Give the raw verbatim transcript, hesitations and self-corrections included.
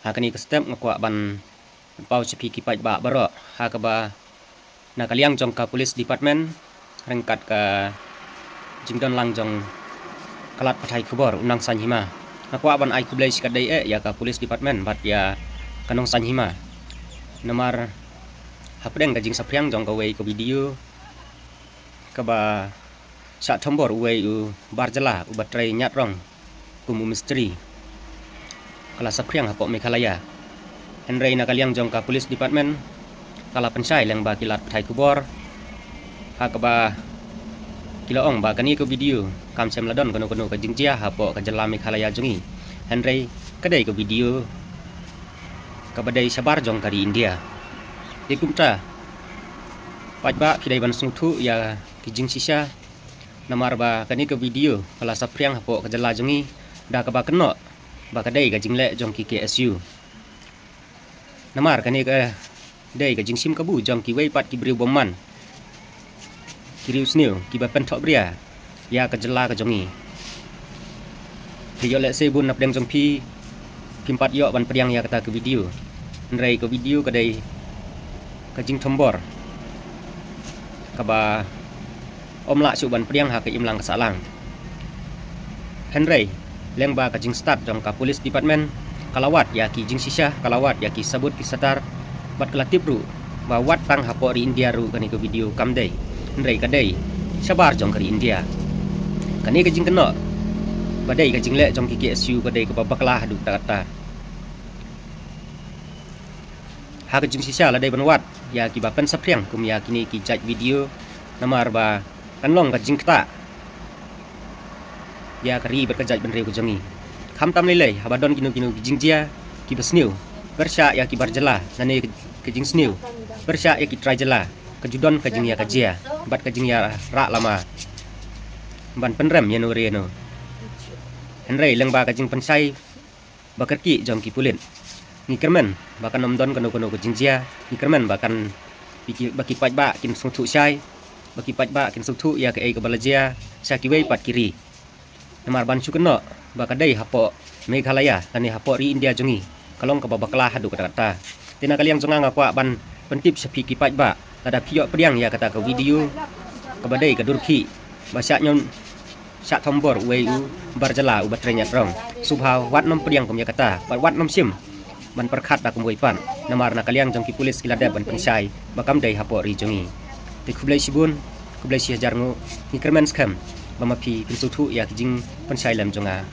Ha kane ka step nga kwah ban pynpaw sha phi ki paidbah baroh ha kaba na ka liang jong ka Police Department ryngkat ka jingdon lang jong ka lad pathai khubor u Nongsaiñ Hima. Nga kwah ban ai khublei shikatdei eh ïa ka Police Department bad ïa ka Nongsaiñ Hima. Namar hapdeng ka jingsaphriang jong kawei ka video kaba shah thombor uwei u bar jylla uba trei ñiad rong kum u mistri ka la saphriang hapoh Meghalaya. Hynrei na ka liang jong ka Police Department ka la pynshai lyngba ki lad pathai khubor ha kaba ki la ong ba kane ka video kam shym la don kano kano ka jingjia hapoh ka jylla Meghalaya jong ngi. Hynrei ka dei ka video kaba dei shabar jong ka ri India. Te kumta paidbah phi dei ban sngewthuh ïa ki jingshisha. Namar ba kane ka video ka la saphriang hapoh ka jylla jong ngi da kaba kynnoh ba ka dei ka jingleh jong ki K S U. Namar kane ka dei ka jingshim kabu jong kiwei pat ki briew bymman, ki riewsniew kiba pynthohbria ïa ka jylla ka jong ngi. Te ïoh lehse bun napdeng jong phi phim pat ïoh ban pdiang ïa kata ka video. Hynrei ka video ka dei ka jingthombor kaba ym lah shuh ban pdiang ha ka imlang ka sahlang. Hynrei lyngba ka jingstad jong ka Police Department ka la wad ïa ki jingshisha, ka la wad ïa ki sabut ki satar bad ka la tip ruh ba wat tang hapoh ri India ruh kane ka video kam dei. Hynrei ka dei shabar jong ka ri India. Kane ka jingkynnoh ba dei ka jingleh jong ki K S U ka dei kaba bakla haduh katta katta. Ha ka jingshisha la dei ban wad ïa kiba pynsaphriang kum ïa kine ki jait video. Namar ba kan long ka jingktah ïa ka ri bad ka jaitbynriew ka jong ngi. Khamtam lei lei haba don kino kino ki jingjia kiba sniew pyrshah ïa ki bar jylla, lane ka jingsniew pyrshah ïa ki trai jylla, ka ju don ka jingïakajia bad ka jingïarah lama ban pynrem ïano re ïano. Hynrei lyngba ka jingpynshai ba kyrkieh jong ki pulit, ngi kyrmen ba kan ym don kano kano ka jingjia. Ngi kyrmen ba kan, ba ki paidbah kin sngewthuh shai, ba ki paidbah kin sngewthuh ïa kaei kaba la jia sha kiwei pat ki ri. Namar ban shu kynnoh ba ka dei hapoh Meghalaya lane hapoh ri India jong ngi ka long kaba bakla haduh katta katta. Te na ka liang jong nga nga kwah ban pyntip sha phi ki paidbah, lada phi ïoh pdiang ïa kata ka video kaba dei ka dur khih ba shah ñion shah thombor uwei u bar jylla uba trei ñiad rong, sngewbha wat nym pdiang kum ïa kata bad wat nym shim ban pyrkhat da kumwei pat. Namar na ka liang jong ki pulit ki la dep ban pynshai ba kam dei hapoh ri jong ngi. Te khublei shibun, khublei shihajar nguh. Ngi kyrmen skhem ba ma phi pynsngewthuh ïa ki jingpynshai lem jong nga.